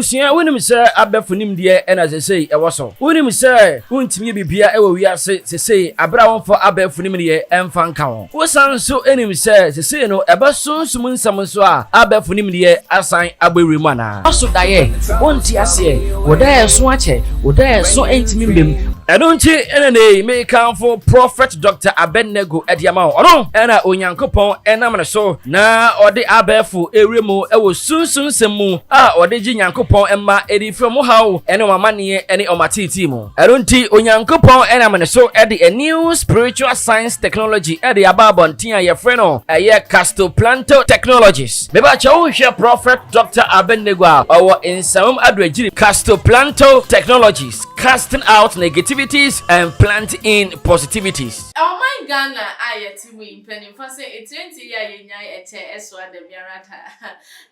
Abusua, wonim sɛ abɛfo nimdeɛ na sesei ɛwɔ so? Wonim sɛ wontumi yɛ biribiara wɔ wiase sesei bere a womfa abɛɛfo nimdeɛ mfa nka ho? Wosan nso nim sɛ sesei no ɛba sunsum nsɛm nso a abɛɛfo nimdeɛ asan abɔ awura mu anaa? Woaso daeɛ, wonte aseɛ, wo daeɛ so akyɛ, wo daeɛ so ntumi mma mu. Ɛno nti na nnɛ yi mekamfo Prɔfɛt Dɔkta Abednego de ama wo. Ɔno na Onyankopɔn nam ne so na ɔde abɛɛfo awura mu wɔ sunsum nsɛm mu a ɔde gye Nyankopɔn mma de firi wɔn haw ne wɔn amanneɛ ne wɔn ateetee mu. Ɛno nti Onyankopɔn nam ne so de a new spiritual science technology de aba abɔnten a yɛfrɛ no ɛyɛ Castoplanto Technologies. Mebakyɛ wohwɛ Prophet Dr. Abednego a ɔwɔ Nsawam Adoagyiri Castoplanto Technologies, casting out negativities and plant in positivities. Ɔman Ghana a yɛte mu yi, mpaninfoɔ sɛ etire nti yɛ a yɛnyae ɛkyɛ ɛsoa da biara da.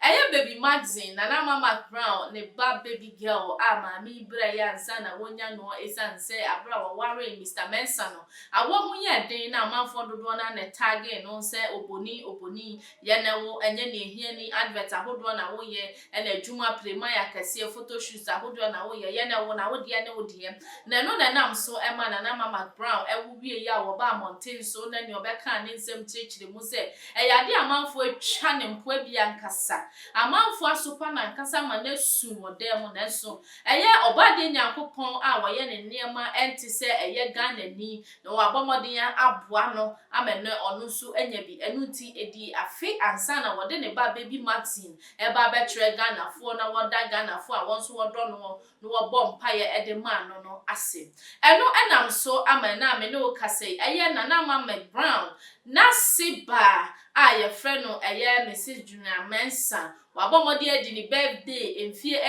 Ɛyɛ Baby Magazine, Nana Ama McBrown ne ba baby girl a maame yi brɛeɛ ansa na wɔnya noɔ ɛsiane sɛ aberɛ a wɔwaree Mister Mensah no, awɔ ho yɛɛ den na amanfoɔ dodoɔ no ara na ɛtagee no sɛ oboni, oboni, yɛ na wo, ɛnyɛ nea ɛhia ni, advert ahodoɔ na woyɛ, ɛna adwuma, playman akɛseɛ, photo shoots ahodoɔ na woyɛ, yɛ na wo, na wo deɛ ne wo deɛ. Na ɛno na ɛnam so ma Nana Ama McBrown wu wieeɛ a wɔbaa mmɔnten so na nea ɔbɛkaa ne nsɛm kyerɛkyerɛ mu sɛ ɛyɛ adeɛ a amanfoɔ atwa ne mpoa bi ankasa. Amanfoɔ asopa no ankasa ma no asu wɔ dan mu nanso ɛyɛ Ɔbɔadeɛ Nyankopɔn a ɔyɛ ne nneɛma ɛnte sɛ ɛyɛ Ghanani na wabɔ mmɔden aboa no ama ɛnnɛ ɔno nso anya bi. Ɛno nti ɛdii afe ansa na wɔde ne ba Baby Maxine ɛreba abɛkyerɛ Ghanafoɔ na wɔda Ghanafoɔ a wɔn nso wɔdɔ noɔ na wɔbɔɔ mpaeɛ de maa no no ase. Ɛno nam so ama ɛnnɛ a me ne wo kasa yi, ɛyɛ Nana Ama McBrown n'ase ba a yɛfrɛ no ɛyɛ Misis Junior Mensah. Wabɔ mmɔden adi ne birthday mfeɛ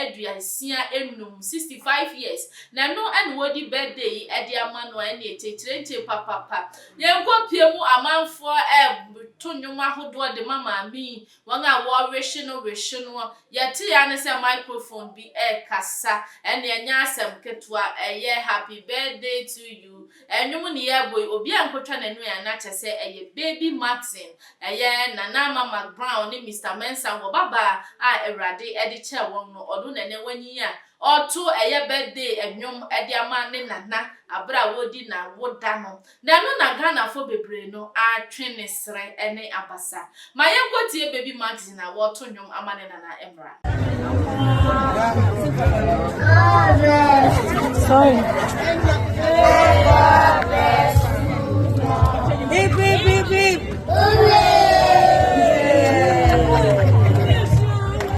65, 65 years, na ɛno na wɔredi birthday yi de ama no a ɛnneɛ kyekyerɛnkyee papapa. Yɛnkɔpie mu amanfoɔ reto nnwom ahodoɔ de ma maame yi, Wɔn a wɔrehye no rehye no, yɛtee ara ne sɛ microphone bi rekasa. Ɛnneɛ ɛnyɛ asɛm ketewa, ɛyɛ happy birthday to you. Nnwom ne yɛrebɔ yi, obiara nkotwa n'anu ɛ, na kyerɛ sɛ ɛyɛ Baby Martin, ɛyɛ Nana Ama McBrown ne Mister Mensah wɔ babaa a Awurade de kyɛɛ wɔn no, ɔno na ɛnnɛ wanyin a ɔreto ɛyɛ birthday nnwom de ama ne nana aberɛ a wɔredi n'awoda no. Na ɛno na Ghanafoɔ bebree no atwe ne serɛ ne abasa. Ma yɛnkɔ tie Baby Maxine a wɔreto nnwom ama ne nana mmra. Sorry. Beep, beep, beep, beep.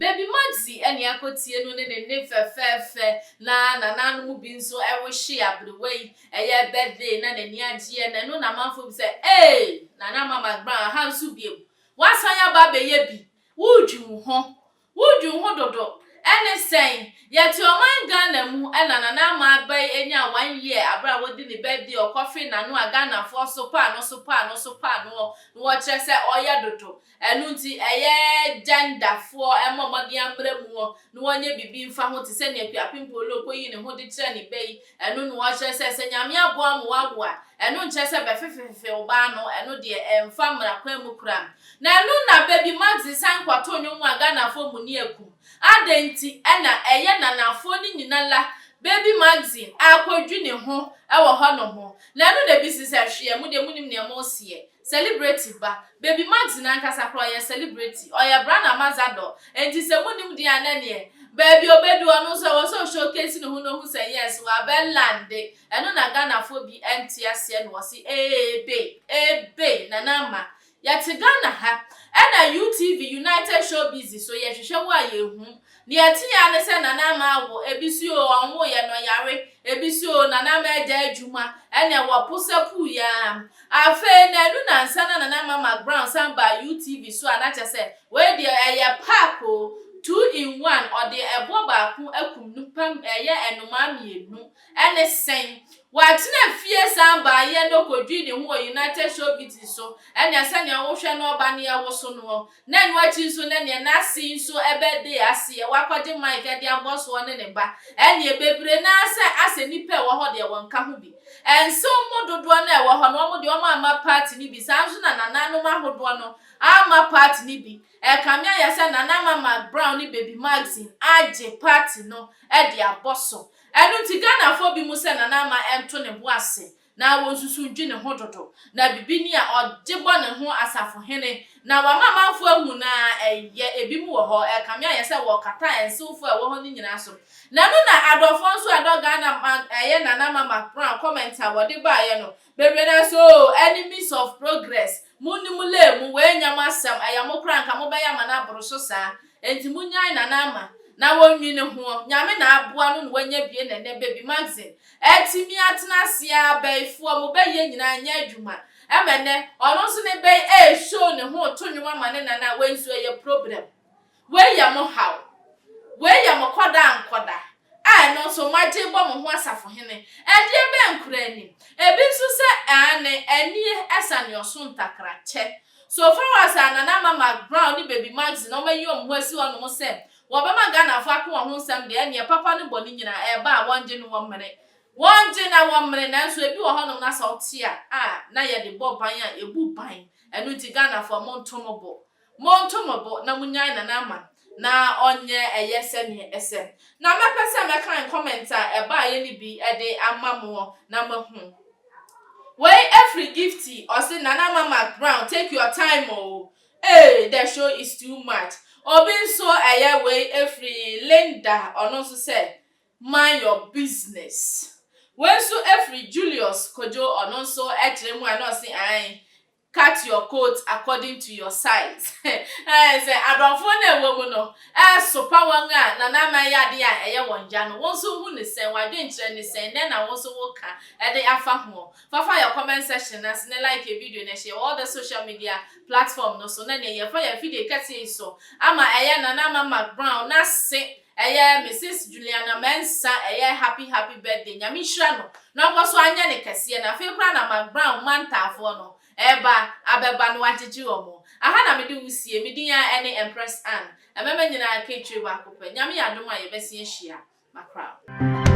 Baby Maxie ɛne akɔtie no ne ne nne fɛfɛɛfɛ na nananom bi nso ɛrehye aberewa yi Ɛyɛ birthday na n'ani agyeɛ na ɛno na amanfoɔ bisa ee Nana Ama McBrown aha nso biom woasan aba abɛyɛ bi woredwi wo ho woredwi wo ho dodo ɛne sɛn yɛte ɔman Ghana mu ɛna Nana Ama aba yi anya one year aberɛ a wadi ne birthday ɔkɔfe n'ano a Ghanafoɔ sopaa no sopaa no sopaa noɔ na wɔkyerɛ sɛ ɔyɛ dodo Ɛno nti ɛyɛ gender foɔ mmɔ mmɔden ammra mu hɔ na wɔnyɛ biribi mfa ho te sɛ nea Akuapem Polo kɔyii ne ho de kyerɛɛ ne ba yi, ɛno na wɔkyerɛ sɛ sɛ Nyame aboa ma woawo a, ɛno nkyerɛ sɛ bɛfefefefe wo ba ano, ɛno deɛ ɛmfa mmara kwan mu koraa. Na ɛno na Baby Maxi san kɔtoo nnwom a Ghanafoɔ muni akum. Adɛn nti na ɛyɛ nanafoɔ no nyina la Baby Maxine akɔdwi ne ho wɔ hɔ nom? Na ɛno na ɛbisi sɛ hweɛ, mo deɛ monim nea moseɛ. Celebrity ba. Baby Maxine ankasa koraa ɔyɛ celebrity. Ɔyɛ brand ambassador. Enti sɛ monim deɛ a na neɛ baabi a ɔbɛdu ɔno nso ɛwɔ sɛ ɔshowcase ne ho na ɔhu sɛ yes wabɛ lande. Ɛno na Ghanafoɔ bi nte aseɛ na wɔse eebei eebei Nana Ama yɛte Ghana ha ɛna UTV United Showbiz so yɛhwehwɛ wo a yɛnhu. Nea ɛte ara ne sɛ Nana Ama awo, ebi se oo ɔnwoeɛ no ɔyare, ebi se oo Nana Ama agyae adwuma, ɛneɛ wɔposa puu yi ara. Afei nnanu nnansa na Nana Ama McBrown san baa UTV so a na kyerɛ sɛ wei deɛ ɛyɛ park o, two in one, ɔde ɛboɔ baako akum nnipa ɛyɛ nnomaa mmienu, ɛne sɛn? Watena fie san baeɛ no kɔdwii ne ho wɔ United Showbiz so, ɛnea sɛnea wohwɛ no ɔba no yɛwoso noɔ, Na ɛno akyi nso na neɛ n'ase yi nso ɛbɛdee aseɛ, wakɔgye mic de abɔ soɔ ne ne ba. Ɛneɛ bebree no ara sɛ asɛ nnipa a ɛwɔ hɔ deɛ wɔnka ho bi. Nsew mu dodoɔ no a ɛwɔ hɔ no wɔn deɛ wɔn amma party no bi, saa nso na nananom ahodoɔ no. Amma party no bi. Ɛrekame ayɛ sɛ Nana Ama McBrown ne Baby Maxine agye party no de abɔ so. Ɛno nti Ghanafoɔ binom sɛ Nana Ama nto ne bo ase na wɔnsusu ndwi ne ho dodo. Na biribi ni a ɔgye bɔ ne ho asafohene na wama amanfoɔ ahu na ɛyɛ ebinom wɔ hɔ ɛrekame ayɛ sɛ wɔrekata ɛnsewfoɔ a ɛwɔ hɔ no nyinaa so. Na ɛno na adɔfoɔ nso a ɛdɔ Ghana ma ɛyɛ Nana Ama McBrown comment a wɔde baeɛ no bebree no ara sɛ oo enemies of progress Monni mo lane mu, wei nyɛ mo asɛm, ɛyɛ mo koraa anka mobɛyɛ ama no aboro so saa, enti monyae Nana Ama na wɔnwi ne hoɔ, Nyame na aboa no na wanya bie na ɛnɛ Baby Maxine atumi atena ase aa bɛyifoɔ mo bɛyɛ nyinaa nyɛ adwuma ɛma ɛnɛ ɔno nso ne bɛyi ɛreshow ne ho reto nwom ama ne Nana wei nso ɛyɛ problem. Wei yɛ mo haw. Wei yɛ mo kɔda a nkɔda a ɛno nso moagye rebɔ mo ho asafohene. Ɛdeɛ bɛn koraa ni? Ebi nso sɛ aane, anie ɛsa nea ɔso ntakrakyɛ. So far as a Nana Ama McBrown ne Baby Maxine wɔayi wɔn ho asi hɔnom sɛ wɔbɛma Ghanafoɔ aka wɔn ho nsɛm deɛ, ɛneɛ papa ne bɔne nyinaa ɛreba a wɔngye no wɔmmene. Wɔngye na wɔmmene nanso ebi wɔ hɔnom na sɛ wote a, a na yɛde bɔ ban a ɛbu ban. Ɛno nti Ghanafoɔ monto mo bo. Monto mo bo na monyae Nana Ama na ɔnyɛ ɛyɛ sɛdeɛ ɛsɛ. Na mɛpɛ sɛ mɛkan comment a ɛbaeɛ no bi de ama mo na moahu. Wei ɛfiri Gifty, ɔse Nana Ama McBrown take your time oo, ee the show is too much. Obi nso ɛyɛ wei ɛfiri Linda, ɔno nso sɛ mind your business. Wei nso ɛfiri Julius Kojo, ɔno nso ɛkyerɛ mu a na ɔse ae Cut your coat according to your size. Ɛɛ sɛ adɔfoɔ no a ɛwɔ mu no ɛresopa wɔn a Nana Ama yɛ adeɛ a ɛyɛ wɔn ya no, wo nso hu no sɛn? W'adwenkyerɛ ne sɛn? Dɛn na wo nso woka de afa ho? Fa fa yɛ comment section no ase na like yɛ video na share wɔ all the social media platform no so na nea yɛfa yɛn afidie kɛseɛ yi so ama ɛyɛ Nana Ama McBrown n'ase ɛyɛ Mrs Juliana Mensah ɛyɛ happy happy birthday Nyame nhyira no na ɔnkɔ so anyɛ no kɛseɛ na afei koraa na McBrown mma ntaafoɔ no ɛreba abɛba na wagyegye wɔn. Aha na mede wo sie, me din ara ɛne Empress Anne. Ɛmɛmɛ nyinaa ka akyire baako pɛ. Nyame yɛ adom a yɛbɛsen ahyia. Makra.